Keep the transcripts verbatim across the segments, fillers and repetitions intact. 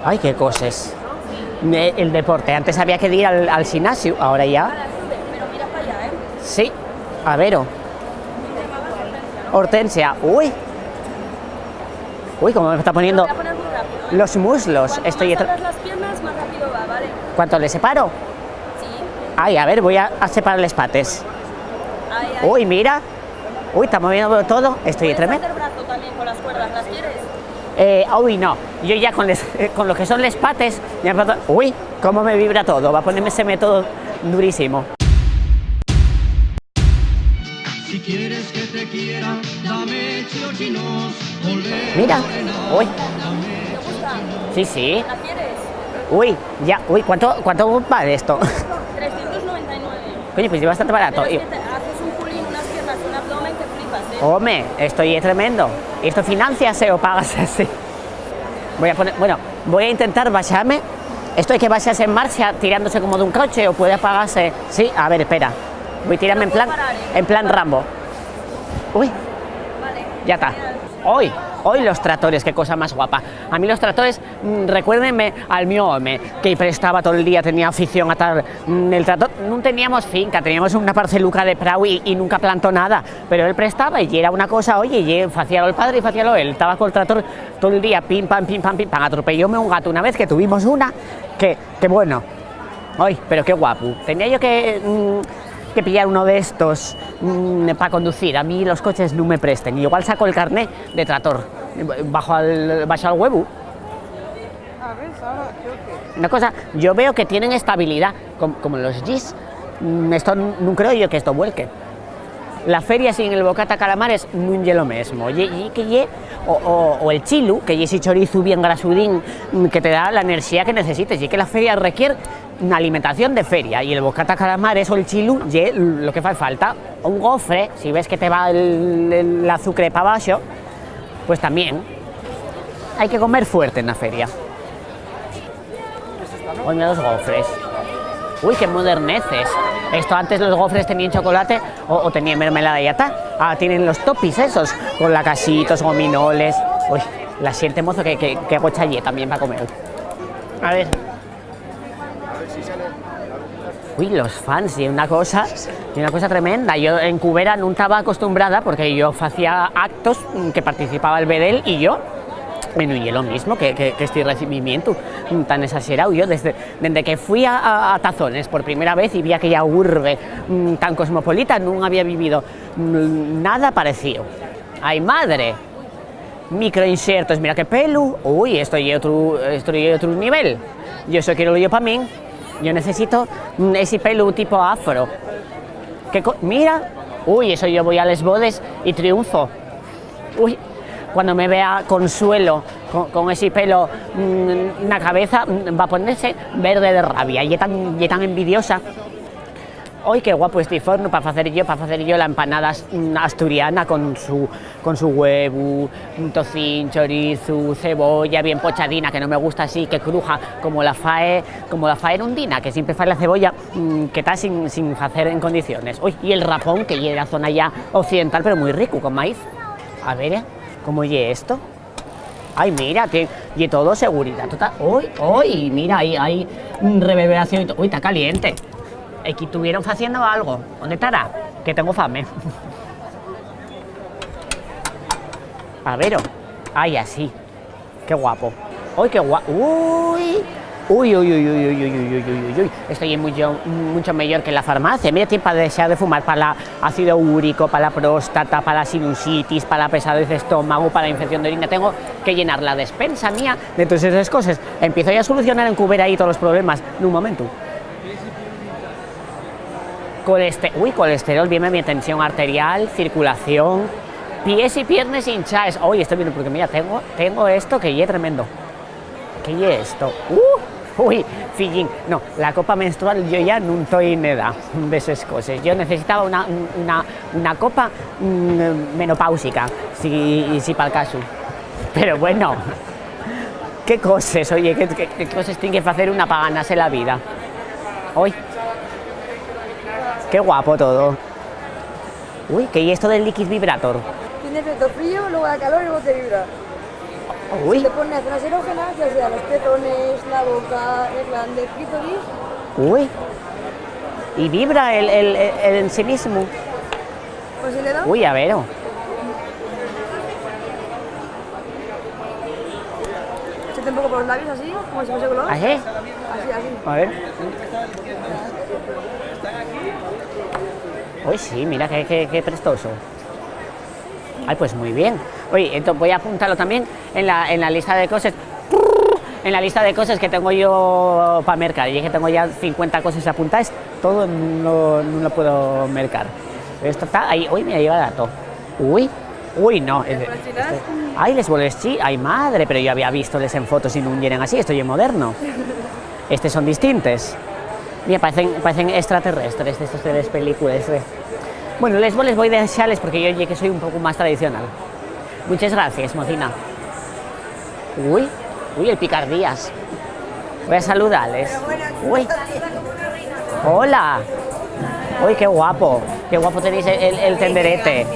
Ay, qué coses. Ne-, el deporte. Antes había que dir al, al ximnasiu, ahora ya. Sí, a ver. Hortensia, uy. Uy, cómo me está poniendo los muslos. Estoy... Cuanto más abras las piernas, más rápido va, ¿vale? ¿Cuánto le separo? Sí. Ay, a ver, voy a, a separar les pates. Ay, ay. Uy, mira. Uy, está moviendo todo. Estoy tremendo. ¿Puedes hacer brazo también con las cuerdas? ¿Las quieres? Eh, uy, no. Yo ya con les, con lo que son les pates, ya me... Uy, cómo me vibra todo. Va a ponerme ese método durísimo. Si quieres que te quiera, dame chinos. Mira, uy. ¿Te gusta? Sí, sí. ¿La quieres? Uy, ya, uy, ¿cuánto, cuánto vale esto? Trescientos noventa y nueve. Coño, pues es bastante barato. Pero es que te haces un culín, unas piernas y un abdomen que flipas, ¿eh? Home, esto ye tremendo. ¿Y esto financiase o págase así? Voy a poner, bueno, voy a intentar baixame. Esto hai que baixase en marcha, tirándose como d'un coche, o puede apagarse. Sí, a ver, espera. Voy a tirarme en plan, en plan Rambo. Uy, ya está. Hoy, hoy los tractores, qué cosa más guapa. A mí los tractores, mm, recuérdenme al mío home, que prestaba todo el día, tenía afición a tal, mm, el tractor. Nun teníamos finca, teníamos una parceluca de prau y, y nunca plantó nada, pero él prestaba y era una cosa, oye, y facíalo el padre y facíalo él. Estaba col tractor todo el día, pim, pam, pim, pam, pim, pam. Atropellóme un gato una vez, que tuvimos una, que, que bueno, ay, pero qué guapu. Tenía yo que, mm, que pillar uno de estos, mm, pa conducir. A mí los coches nun me presten. Igual saco el carné de tractor. Bajo al, baixo al huevu. A ver, ahora, creo que... Una cosa, yo veo que tienen estabilidad, com-, como los jeeps. Mm, esto n-, nun creo yo que esto vuelque. La feria sin el bocata calamares nun ye lo mesmo. Ye, ye que ye, o, o, o el chilu, que ye ese chorizu bien grasudín, mm, que te da la enerxía que necesites. Ye que la feria requier una alimentación de feria, y el bocata calamares o el chilu ye lo que fai falta. O un gofre, si ves que te va el, el, el azucre pa baxo, pues tamién. Hai que comer fuerte na feria. Oye, mira los gofres. Uy, qué moderneces. Esto antes los gofres tenían chocolate o, o tenían mermelada y ya está. Ahora tienen los topis esos, con lacasitos, gominoles. Uy, la xente, mozo, que, que, que gocha ye tamién pa comer. A ver. Ui, los fans, ye una cosa, ye una cosa tremenda. Yo en Cubera nun taba acostumbrada, porque yo facía actos, mm, que participaba el Bedel y yo, y nun ye lo mismo que, que, que esti recibimientu, mm, tan esaxerao. Yo desde, dende que fui a, a, a Tazones por primera vez y vi aquella urbe, mm, tan cosmopolita, nun había vivido, mm, nada parecío. ¡Ai, madre! Microinxertos, mira qué pelu. Ui, esto ye otru, esto ye otru nivel. Yo eso quiero yo pa min. Yo necesito, mm, esi pelu tipo afro. Qué co-, mira. Ui, eso yo voi a les bodes y triunfo. Ui, cuando me vea Consuelo con, con esi pelo, mm, na cabeza, mm, va a ponerse verde de rabia. Ye tan, ye tan envidiosa. Oi, qué guapo esti fornu pa facer yo, pa facer yo la empanada as-, mm, asturiana con su, con su huevu, tocín, chorizu, cebolla bien pochadina, que no me gusta así, que cruja, como la fae, como la fae Erundina, que siempre fae la cebolla, mm, que ta sin, sin facer en condiciones. Oi, y el rapón, que ye la zona ya occidental, pero muy rico, con maíz. A ver, eh, ¿cómo ye esto? Ai, mira, tien, ye todo seguridá, tota-, oi, oi, mira, hai, hai reverberación y to-, ui, ta caliente. Equí tuvieron faciendo algo. ¿Ónde tará? Que tengo fame. A ver, oh. Ai, así. Qué guapo. Oi, qué gua-, ui. Ui, ui, ui. Esto ye mucho, mucho meyor que la farmacia. Mira, tien pa dexar de fumar, pa la ácido úrico, pa la próstata, pa la sinusitis, pa la pesadez d'estómagu, pa la infección d'orina. Tengo que llenar la despensa mía de todas esas coses. Empiezo ya a solucionar en Cubera ahí todos los problemas nun momentu. Coleste-, ui, colesterol, bien, bien, tensión arterial, circulación, pies y piernes hinchaes. Oi, estoy viendo porque, mira, tengo, tengo esto que ye tremendo. ¿Qué ye esto? ¡Uh! Ui, fillín. No, la copa menstrual, yo ya nun toi n'edá d'eses coses. Yo necesitaba una, una, una copa, mm, menopáusica, si, si pal casu. Pero bueno, qué coses, oye, qué, qué, qué coses tien que facer una pa ganase la vida. Oi, qué guapo todo. Ui, ¿qué ye esto del liquid vibrator? Tien efecto frío, luego da calor y luego te vibra. Uy. Se te pone las zonas erógenas, ya sea los pezones, la boca, el glande, el clítoris. Uy. Y vibra el, el, el, el en sí mismo. Pues si le da. Uy, a ver. Échate un poco por los labios así, como si fuese color. ¿Así? Así, así. A ver. Uy, sí, mira qué, qué, qué prestoso. Ay, pues muy bien. Oye, entonces voy a apuntarlo también en la, en la lista de cosas. En la lista de cosas que tengo yo para mercar. Y es que tengo ya cincuenta cosas apuntadas, todo no, no lo puedo mercar. Esto está ahí. Uy, mira, lleva dato. Uy, uy, no. Eh, este, ay, les boles chi-, ay, madre, pero yo había visto les en fotos y no yeren así. Esto ya es moderno. Estes son distintes. Mira, parecen, parecen extraterrestres de estos de les películas, eh. Bueno, les, les voy a dejarles porque yo ya que soy un poco más tradicional. Muchas gracias, mocina. Uy, uy, el picardías. Voy a saludarles. Uy. Hola. Uy, qué guapo. Qué guapo tenéis el, el, el tenderete.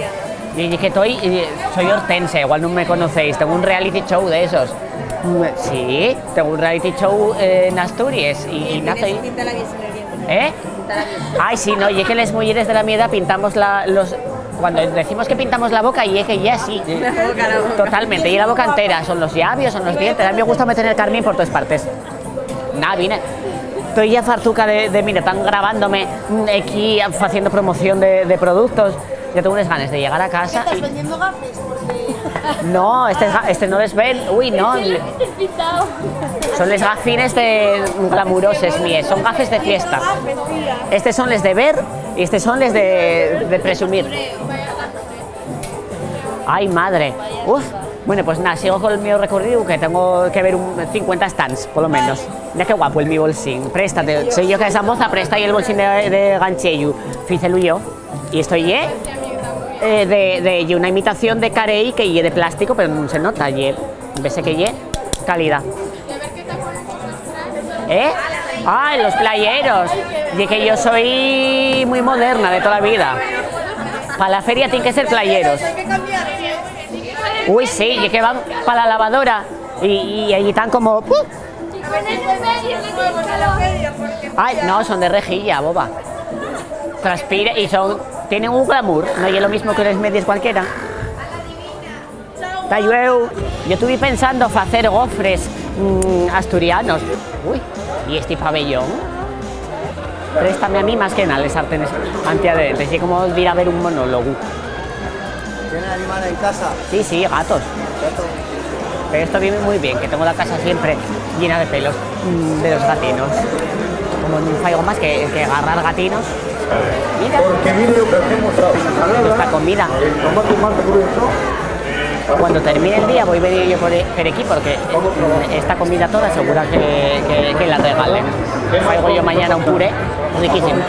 Y dije, estoy, y soy hortense, igual no me conocéis. Tengo un reality show de esos. Mm, sí, tengo un reality show, eh, en Asturias. Y, y nada, estoy... ¿Eh? Ay, sí, no, y es que las mujeres de la mi edad pintamos la, los, cuando decimos que pintamos la boca, y es que ya sí. La boca, la boca. Totalmente, y la boca entera, son los labios, son los dientes. A mí me gusta meter el carmín por todas partes. Nada, vine. Estoy ya fartuca de, de, mira, están grabándome, mm, aquí haciendo promoción de, de productos. Ya tengo unas ganas de llegar a casa. ¿Qué estás vendiendo gafes? Porque... No, este, es ga-, este no les ven. Uy, no. Son les gafines de glamuroses míes, son gafes de fiesta. Estes son les de ver y estes son les de, de presumir. Ay, madre. Uf. Bueno, pues nada, sigo con el mío recorrido, que tengo que ver un cincuenta stands, por lo menos. Mira qué guapo el mi bolsín. Préstate. Soy yo que esa moza, presta y el bolsín de, de ganchillo. Fícelo yo. Y esto ye, eh, de, de, ye una imitación de Carey que ye de plástico, pero no se nota, ye, vese que ye calidad. ¿Eh? Ah, los playeros. Y que yo soy muy moderna de toda la vida. Para la feria tienen que ser playeros. Uy, sí, y que van para la lavadora y, y allí están como, ¡puf! Ay, no, son de rejilla, boba. Transpira y son, tienen un glamour, no es lo mismo que les medias cualquiera. Ta llueu, yo estuve pensando facer gofres, mm, asturianos. Uy, ¿y este pabellón? Préstame a mí más que nada les sartenes antiadherentes, es como ir a ver un monólogo. ¿Tiene animal en casa? Sí, sí, gatos. ¿Gato? Pero esto viene muy bien, que tengo la casa siempre llena de pelos, mm, de los gatinos. Como no faigo más que, que agarrar gatinos. Mira. Porque mire lo que hacemos ahora. Esta comida. El tomate más grueso. Cuando termine el día voy a venir yo por, por aquí porque, mm, esta comida toda segura que, que, que la regalen. Faigo yo mañana un puré riquísimo.